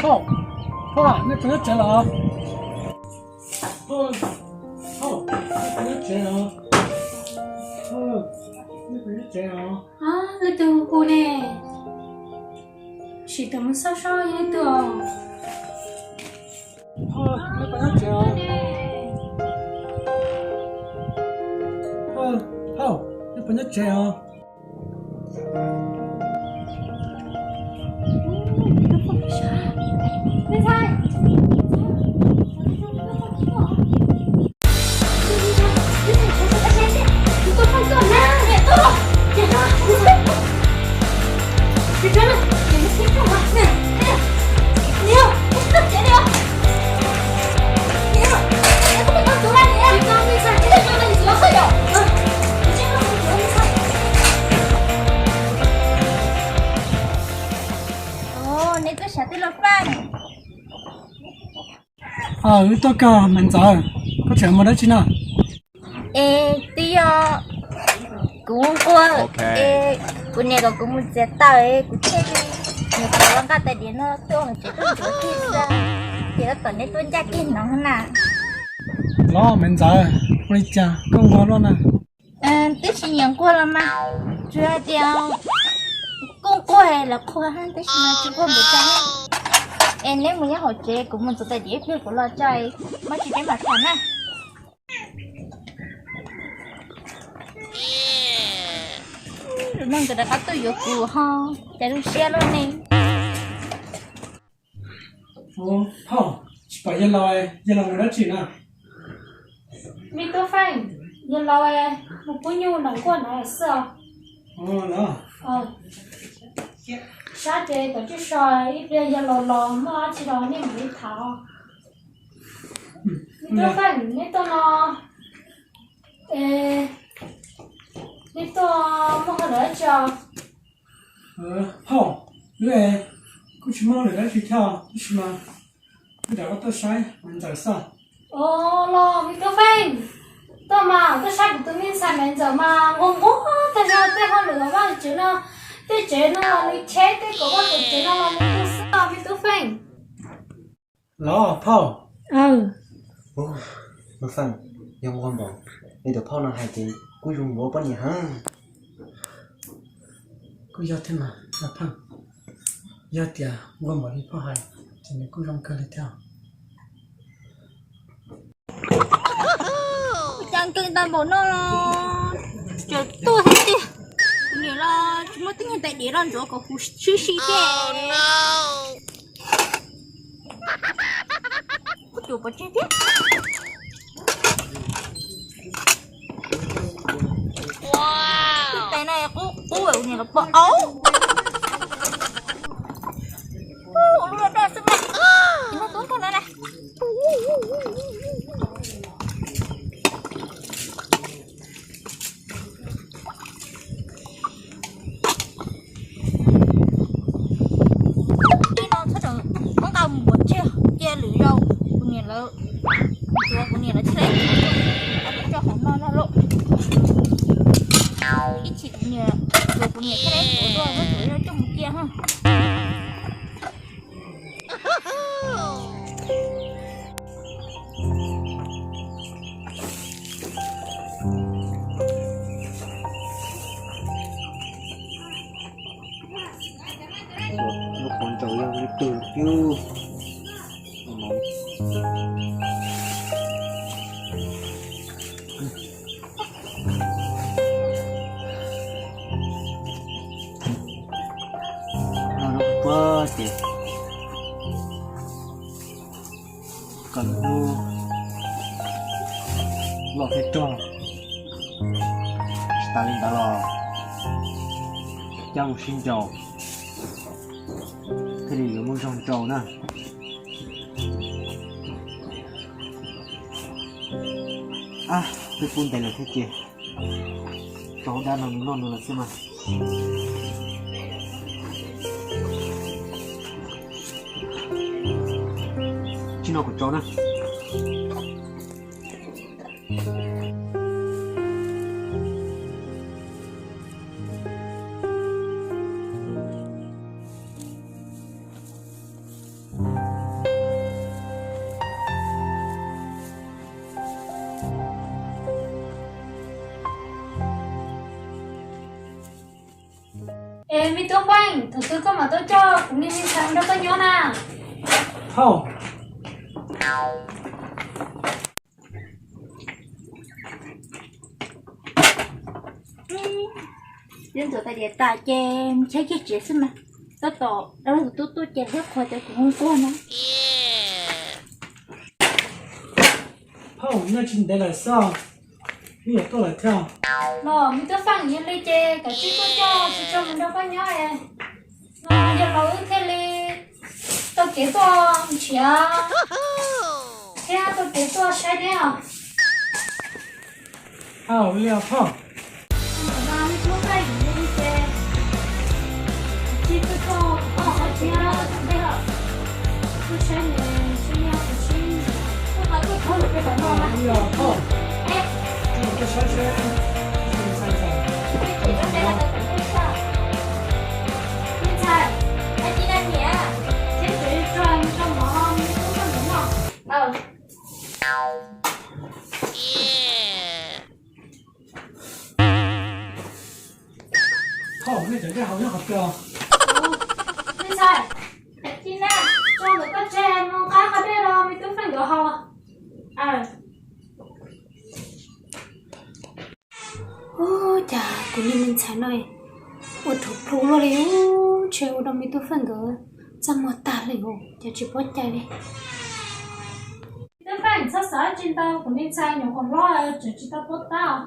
Phauj, phauj, nej puas nyob tsev los? Phauj, nej puas nyob tsev los? Phauj, nej puas nyob tsev los? Leej twg hu ne? Sim tus mus xauj seb yog leej twg os. Phauj, nej puas nyob tsev os? Phauj, nej puas nyob tsev os? Neb twb sawv tib los faj. Wb tuaj kawg, Maiv Ntxawm, koj tseem mus dab tsi na? Es twb yog kuv nquag es kuv niam kom kuv mus txiav taws es kuv thiaj li mus tau los nqa tais diav no tuaj hauv tsev tuaj ntxuav kiag xwb, ces tab tom neb tuaj ncaj kiag no na. Los Maiv Ntxawm, ua li cas koj nquag luaj na? Twb tsis nyiam nquag los mas, tsuas hais tias kuj nquag los qhuav tab sis mas tsis nquag npaum cas. Es neb mus nyob hauv tsev, kuv mus txuav tais diav ib pliag kuv los tso, muaj tsis peb mam tham na. Lus neeg nkawd rov qab tuaj yuav kuv ho, cas zoo siab luaj ne. Phauj, tsis pom yawg laus, yawg laus mus dab tsi na? Me tub Feej, yawg laus mus pub nyuj nram nkuaj no xwb os. Sab ces tom tsuj so, ib pliag yawg laus los muaj dab tsi los nej mam li tham. Me tub Feej, neb tuaj no, neb tuaj muaj hauj lwm dab tsi os? Phauj, wb kuj tsis muaj hauj lwm dab tsi thiab tab sis mas wb rov qab tuaj saib Maiv Ntxawm xwb. Os, los me tub Feej, tuaj mas tuaj saib kuv tus me ntxhais Maiv Ntxawm mas nquag nquag tag zog, tej hauj lwm hauv vaj tsev no, tej tsev no los nws cheb, tej kom vaj kom tsev no los nws tu xwb os me tub Feej. Los phauj. Feej, yog nquag npaum li tus phauj no hais ces kuj zoo yuav poj niam heev. Kuj yog thiab mas Feej, yog tias nquag npaum li phauj hais ces nws kuj zoo kawg li thiab. Cas nkees tau npaum no los tseem tuaj thiab tiag. Kuv niam los tsis muaj tib neeg tais diav los ntxuav kom huv sib si thiab. Kuv tus pov tseg thiab. Tus tais no qub qub ua niam los pom aub. Ua lub loj doj xwb mas, tsis muaj tub nrog no na. Tib no txhob tseem muab nqa mus npaum tseg, cia lwm zaus kuv niam lawv, kuv niam lawv thiaj li tso hauv no no lauj. Ib chim kuv niam, kuv niam thiaj li tuav dua, muab tuav coj mus cia ha. Lub qhov ntsaum yog leej twg twb no no puag ces kom lub loj thiab rog, tsis tas li ntawd los coj mus sib nraus thiaj li yuav muaj zog nraus na. Ab, twb pub ntev lawm thiab ces tso hauv dab no nws noj nws lawm xwb mas. Tsis no kuv tso na. Es me tub Feej, thaum twg koj mam tuaj coj kuv niag me ntxhais nrog koj nyob na? Phauj, yeej ntxuav tais diav tas ces mus cheb kiag tsev xwb mas. Tab tom dab laug tus tub tuaj ces thiab qhuas cov kuv hu tuaj na. Phauj, nyob tsis ntev lawm xwb, wb yuav tuaj lawm thiab. Los me tub Feej, yog li ces kav tsij tuaj coj tsis tso mus nrog koj nyob es no yog los wb thiaj li tau kev tuaj nrhiav thiab tau kev tuaj saib neb os. Au li os phauj. Ntawm no me tub Feej, yog li ces kav tsij tuaj coj kuv poj niam thiab tus ntej os, tuaj saib nws sib nyob kuv sib. Au li os phauj. Tuaj saib seb me ntxhais, me ntxhais, cia li niam, thiab tsev tso mus tso mov me tub Feej noj. Phauj, nej cov dej haus nyob qhov twg? Me ntxhais, cia li na, tso ntawm koj tseg mus nqa qhov dej los me tub Feej nkawd haus. Ua cas kuv niag me ntxhais no ua rhuav plhu luaj li, ntshe ua rau me tub Feej nkawd txaj muag tag li os, cas tsis paub cai li. Tub Feej, txhob xav tsis ntau, kuv niag ntxhais nyuam qhuav hlob tseem tsis tau paub tab.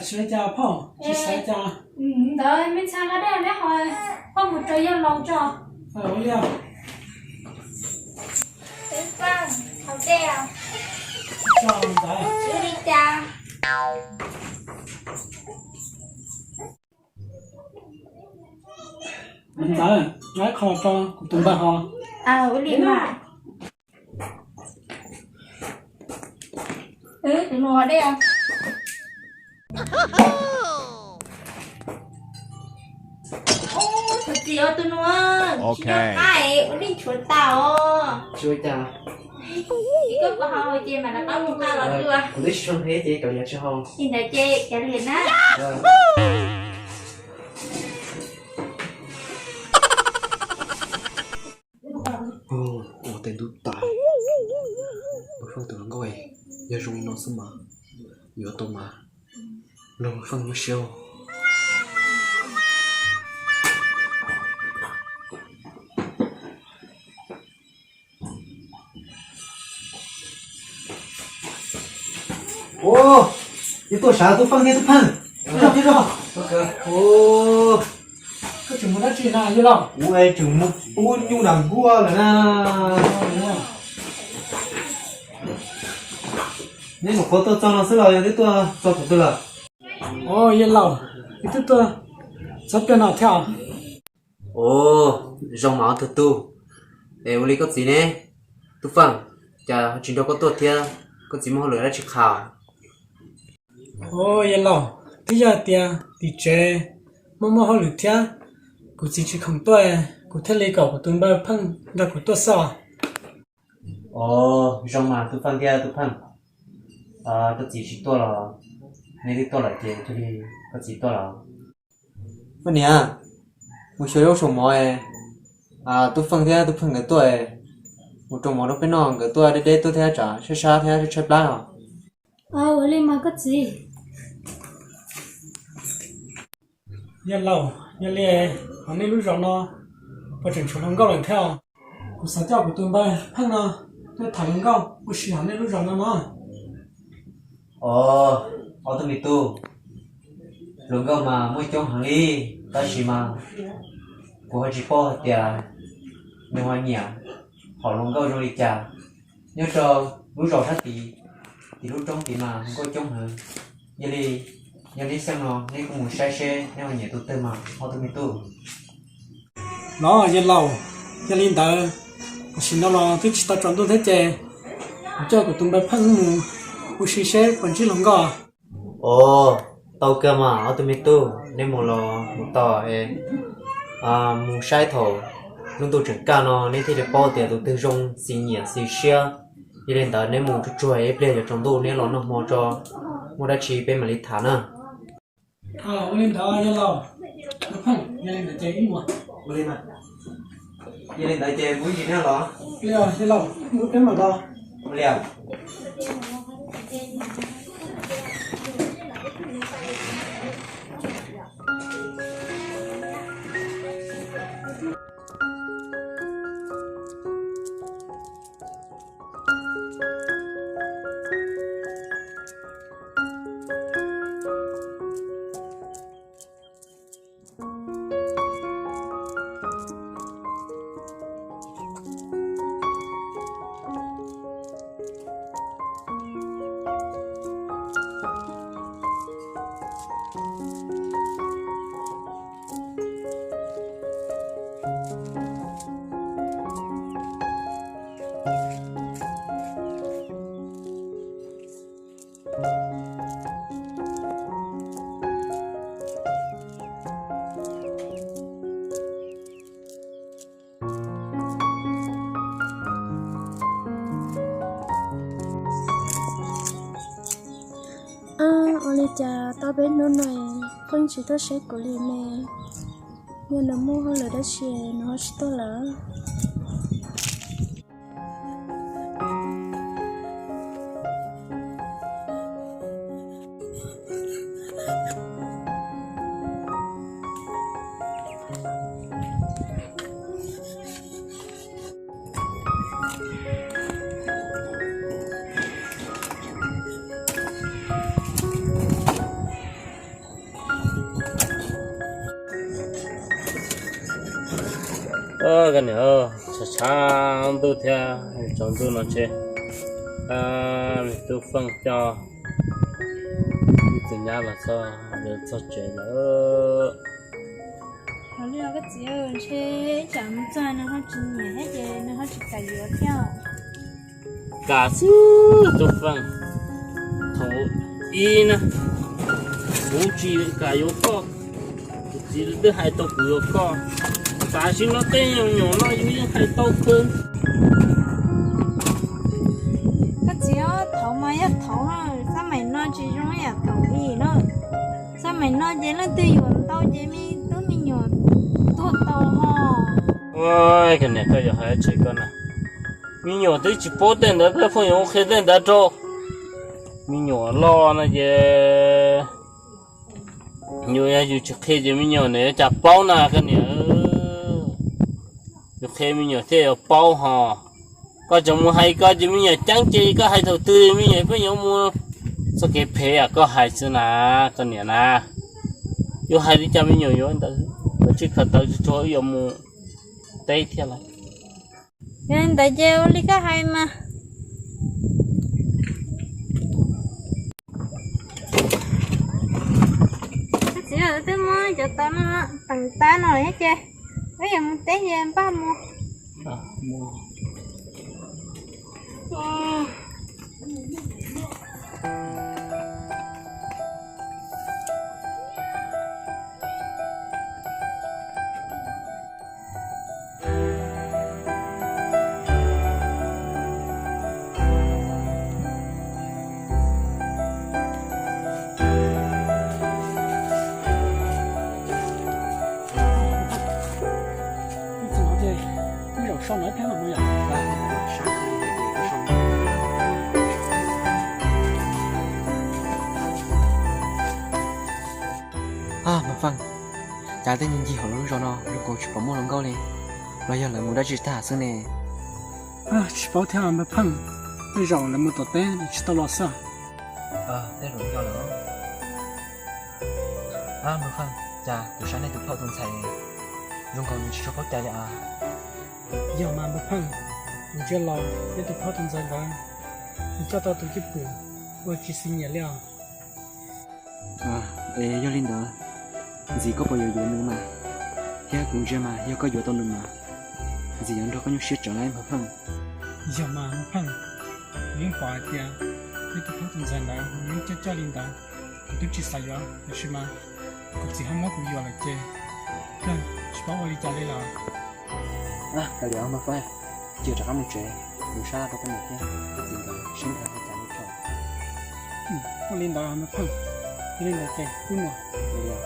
Tsis xav cas phauj, tsis xav cas. Ntawd me ntxhais nqa dej neb haus, koj mus rau yawg laus tso. Tub Feej, haus dej os. Li cas? Ntxawm, nqa qho tso kuv tus npawg haus. Ua li mas. Tus nus haus dej. Tus txiv, tus nus, tsis nco qab ua neej tshuav tas os. Tsis ua cas. Koj puas haus ces mam rov qab mus nqa los dua. Kuv twb tsis tshua nqhis ces kav liam tsis haus. Li ntawd ces kav liam na. Ua tej ntub tas, Npawg Feej tus hluas nkauj, yog zoo li no xwb mas yuav tau mas, Npawg Feej muab siab. Ua, yog tuaj sav Tub Feej thiab Tub Pheej, zoj thiab zoj. Koj tseem mus dab tsi na yawg laus? Kuv tseem mus pub nyuj nram nkuaj lawm na. Neb nyuam qhuav tuaj txog no xwb los yog twb tuaj txog thaum twg lawm? Ua, yawg laus, wb twb tuaj txog pliag no thiab. Ua, zoo mas ob tug tub. Es ua li koj txiv ne, Tub Feej, cas ho tsis nrog koj tuaj thiab? Koj txiv muaj hauj lwm dab tsi qhia? Ua, yawg laus, twb yog tias tim tsev muaj muaj hauj lwm thiab, kuv txiv tsis khoom tuaj, kuv thiaj li kom kuv tus npawg Pheej nrog kuv tuaj xwb. Ua, zoo mas Tub Feej thiab Tub Pheej, koj txiv tsis tuaj los, neb twb tuaj lawm ces cia li koj txiv tuaj los. Koj niam, mus xyuas zaub saum mov, Tub Feej thiab Tub Pheej nkawd tuaj, mus rau mov rau peb noj, nkawd tuaj deb deb tuaj thiab tsam sab sab thiab tshaib plab os. Ua li mas koj txiv. Yawg laus, yog li hauv nej lub zos no puas tseem tshuav hluas nkauj lawm thiab? Kuv xav coj kuv tus npawg Pheej no tuaj tham hluas nkauj ua si hauv nej lub zos no mog. Os, ob tug me tub, hluas nkauj mas muaj coob heev li, tab sis mas kuv ho tsis paub hais tias nws ho nyiam hom hluas nkauj zoo li cas. Nyob rau lub zos sab tid, tim lub roob tid mas hluas nkauj coob heev. Yog li, yog neb xyeej no neb kuj mus saib seb neb ho nyiam tus twg mas ob tug me tub. Los yawg laus, yog li ntawd, tam sim no los twb tsis tau tsaus ntuj thiab ces kuv coj kuv tus npawg Pheej mus ua si seb puas ntsib hluas nkauj. Os, tau kawg mas ob tug me tub, neb mus los mus tos es mus saib thaum lub ntuj tseem kaj no neb thiaj li paub tias tus twg zoo xis nyiam xis siab. Yog li ntawd neb mus tsuag tsuag ib pliag yuav tsaus ntuj neb los noj hmo tso, muaj dab tsi peb mam li tham na. Ua li ntawd yawg laus, Pheej, Yog li ntawd ces ib mus. Ua li mas. Yog li ntawd ces mus ib ntsis thiab los? Li os, li los, mus peb mam los. Ua li os. Ua li cas tau peb hnub no pheej tsis tuaj saib kuv li ne? Yog nws muaj hauj lwm dab tsi nws ho tsis tuaj lawm? Koj niam, tshav tshav ntuj thiab tsaus ntuj no ntshe me tub Feej coj ib txiv nyab los txog, txog tsev lawm. Ua li koj txiv, ntshe tsam mus txog nws ho tsis nyiam thiab ces nws ho tsis kam yuav thiab. Kam xwb tub Feej, thaum ub na kuv tsis kam yuav koj, kuv txiv twb hais tau kuv yuav koj. Tam sim no tej me nyuam no yus yeej hais tau kawg. Koj txiv, thaum mas yog thaum, xab maim no tsis zoo yam thaum ub no. Xab maim no ces leej twg yuav ntau ces me tub me nyuam tuag tau ho. Koj niam, koj yuav hais tsis koj na. Me nyuam twb tsis paub tej ntawd, koj pheej yuav qhia tej ntawd rau me nyuam loj no ces yus, yus tsis qhia ces me nyuam nws yuav cas paub na koj niam. Yus qhia me nyuam thiaj yuav paub ho. Koj tseem mus hais ko ces me nyuam ceeb ces koj hais thaum twg me nyuam pheej yuav mus txoj kev phem yam koj hais xwb na koj niam na. Yuav hais li cas me nyuam yuav ntawd, koj tsis khaws taws tsuag tsuag yuav mus teb thiab lawm. Yog li ntawd ces ua li koj hais mas. Koj txiv, twb muab cov tau no teem tas no thiab ces wb yuav mus teb ces npaj mus. Ab, Maiv Feej, cas tej ncig hauv lub zos no zoo nkaus tsis pom muaj hluas nkauj li, los yog lawv mus dab tsi tag xwb ne? Tsis paub thiab Maiv Feej, tej zaum lawv mus tom teb tsis tau los xwb. Tej zaum yog lawm. Ab, Maiv Feej, cas kuv saib nej tus phauj tus ntxhais zoo nkaus nws tsis tshua paub cai li as. Yog mas Maiv Feej, kuv ntsia los peb tus phauj tus ntxhais ntawd, nws coj tau tus cwj pwm uas tsis xis nyiam li os. Es yog li ntawd, ntxim koj puas yuav yuav nws mas? Thiab kuv ntsia mas yog koj yuav tau nws mas ntxim yuav nrog koj nyuaj siab tsawv lawm Maiv Feej. Yog mas Maiv Feej, kuv yeej pom hais tias peb tus phauj tus ntxhais ntawd nws yeej coj coj li ntawd, kuv twb tsis xav yuav, tiam sis mas kuv txiv ho muab kuv yuam lawm ces kawg tsis paub ua li cas li lawm. Kav liam Maiv Feej, cia rov qab mus tsev, mus sab laj rau koj niam thiab koj txiv nkawd seb nkawd hais cas li tso. Ua li ntawd Maiv Feej, yog li ntawd ces wb mus. Ua li.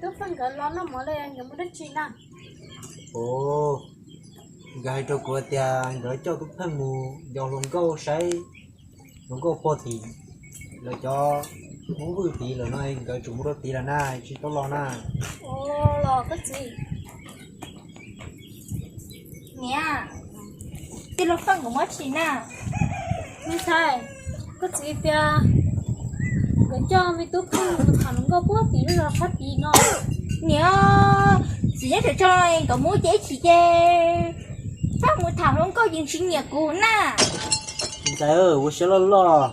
Tub Feej nkawd los noj mov li, nkawd mus dab tsi na? Ov, nkawd hais rau kuv tias nkawd coj Tub Feej mus yos hluas nkauj saib hluas nkauj pog tim lawv cov Hmoob Vwj tid lawm no, nkawd tseem mus rau tid lawm na, tsis tau los na. Ov, los koj txiv. Niam, tij laug Feej nkawd mus dab tsi na? Me ntxhais, koj txiv tias nkawd coj me Tub Feej mus tham hluas nkauj puag tim lub zos sab tid no. Niam, txiv nyob tseem tso nkawd mus ces ib chim ces Feej mus tham hluas nkauj ces tsis nyiam kuv na. Me ntxhais, ua siab loj loj.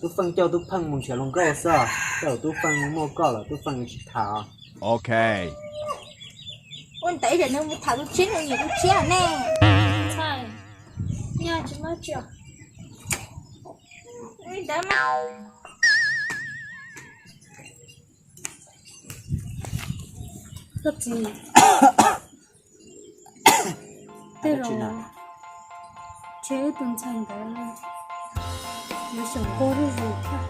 Tub Feej coj Tub Feej mus nrhiav hluas nkauj xwb, tej zaum Tub Feej muaj koj lawm Tub Feej yuav tsis tham. Ok. Ua ntawd ib yam nws mus tham tus tshiab nws nyiam tus tshiab ne. Ntxhais, nyaj tsis muaj tsi. Ua li ntawd mas. Koj txiv, tej zaum ntshe wb tus ntxhais ntawd yuav xyaum nquag zuj zus thiab.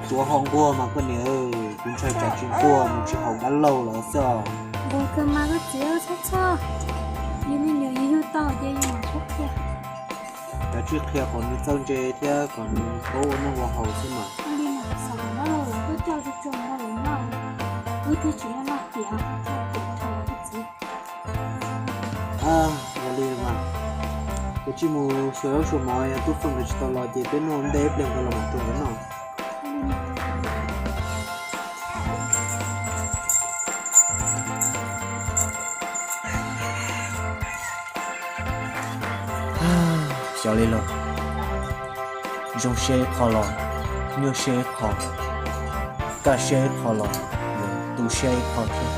Tuav hau nquag mas koj niam, kuv ntshai tsam tsis nquag mus tsis haum dab laug lawm xwb. Nquag kawg mas koj txiv, txhob txhawj, yus me nyuam yus yug tau ces yus mam qhia. Kav tsij qhia kom nws txawj ntse thiab kom nws paub ua noj ua haus xwb mas. Li mas xav kom dab laug lawv tuaj coj tsuag tsuag no lawm no, wb thiaj tsis noj noj tiav, txhob tiav dhau koj txiv. Ua li mas, kuv cia mus xyuas zaub xyuas mov, yog Tub Feej nkawd tsis tau los ces peb noj ntej ib pliag nkawd los mam rau nkawd noj. Xyov li los, zoo siab ib qho los nyuaj siab ib qho, kaj siab ib qho los tu siab ib qho thiab.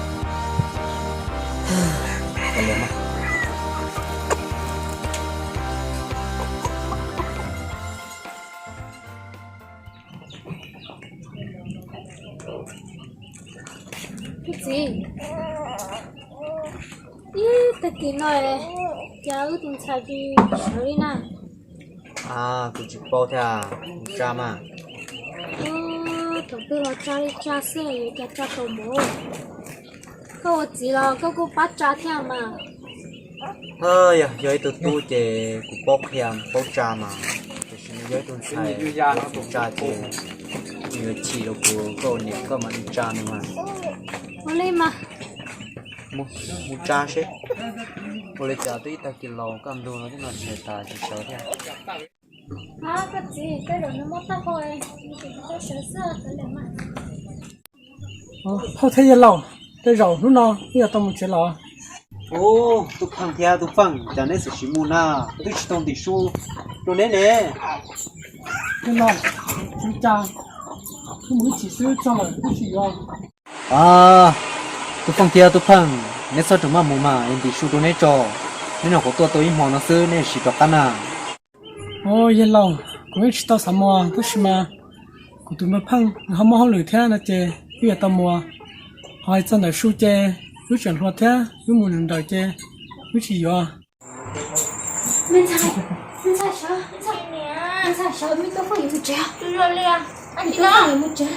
Kav liam mas. Koj txiv, ib tag kis no cas wb tus ntxhais tsis sawv li na? Kuv tsis paub thiab, mus tsa mas. Thaum twg los tsa li tsa xwb, yuav cas tsa tau mus. Koj ua txiv los koj kuj pab tsa thiab mas. Yog, yog ib tug tub ces kuv paub qhia paub tsa mas, tiam sis nws yog ib tug ntxhais, kuv tsis tsa ces nws yuav chim rau kuv, koj ua niam koj mam li tsa nws mas. Ua li mas. Mus tsa seb. Ua li cas twb ib tag kis los kaj ntug no twb noj tshais tas tsis sawv thiab. Koj txiv, tej zaum nws muab taub hau, nws tseem tsis tau sawv xwb, sawv lawm mas. Phauj thiab yawg laus, tej zaum hnub no wb yuav tau mus tsev los. Ub, Tub Feej thiab Tub Feej, cas neb xav sim mus na, twb tsis tau ntim su rau neb ne. Yawg laus, ua cas wb mus ib chim xwb txog lawm wb tsis yuav. Tub Feej thiab Tub Feej, neb txhob rov maj mus mas, es ntim su rau neb tso. Neb nyuam qhuav tuaj tau ib hmo no xwb neb sim rov qab na. Ub, yawg laus, kuv yeej tsis tau xav mus tab sis mas kuv tus me pheej nws ho muaj hauj lwm thiab no ces wb yuav tau mus. Ho hais txog ntawm su ces wb tseem hluas thiab, wb mus nrawm nrawm ces wb tsis yuav. Me ntxhais, me ntxhais, sawv, me ntxhais, me ntxhais, sawv, me Tub Feej yuav mus tsev. Me Tub Feej yuav mus tsev.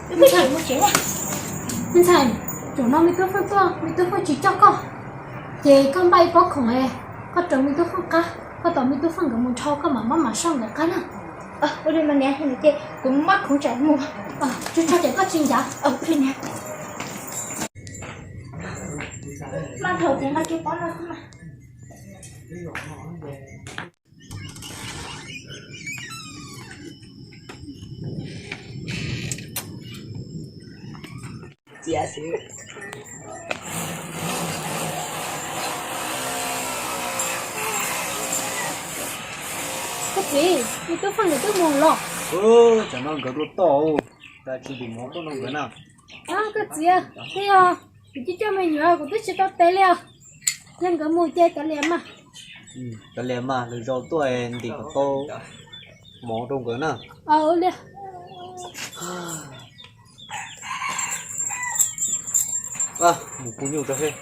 Me ntxhais, me ntxhais, zaum no me Tub Feej tuaj, me Tub Feej tsis coj koj, ces koj npaj ib pob khoom es koj raws me Tub Feej qab, koj tos me Tub Feej nkawd mus dhau koj mam maj mam soj nkawd qab na. Ua li mas niam, ces kuv maj khoom tsam mus. Tsuag tsuag ces koj tsis ncav. Maj dhau ces nqa kiag pob no xwb mas. Koj txiv, me Tub Feej nkawd twb mus los. Tsam no nkawd dua toj, cas tsis ntim mov tuaj nrog nkawd na. Koj txiv, twb yog kuv coj coj me nyuam kuv twb tsis tau tes li os. Yog nkawd mus ces kav liam mas. Kav liam mas, lwm zaus tuaj ntim kom tau mov rau nkawd na. Mus pub nyuj rau seb.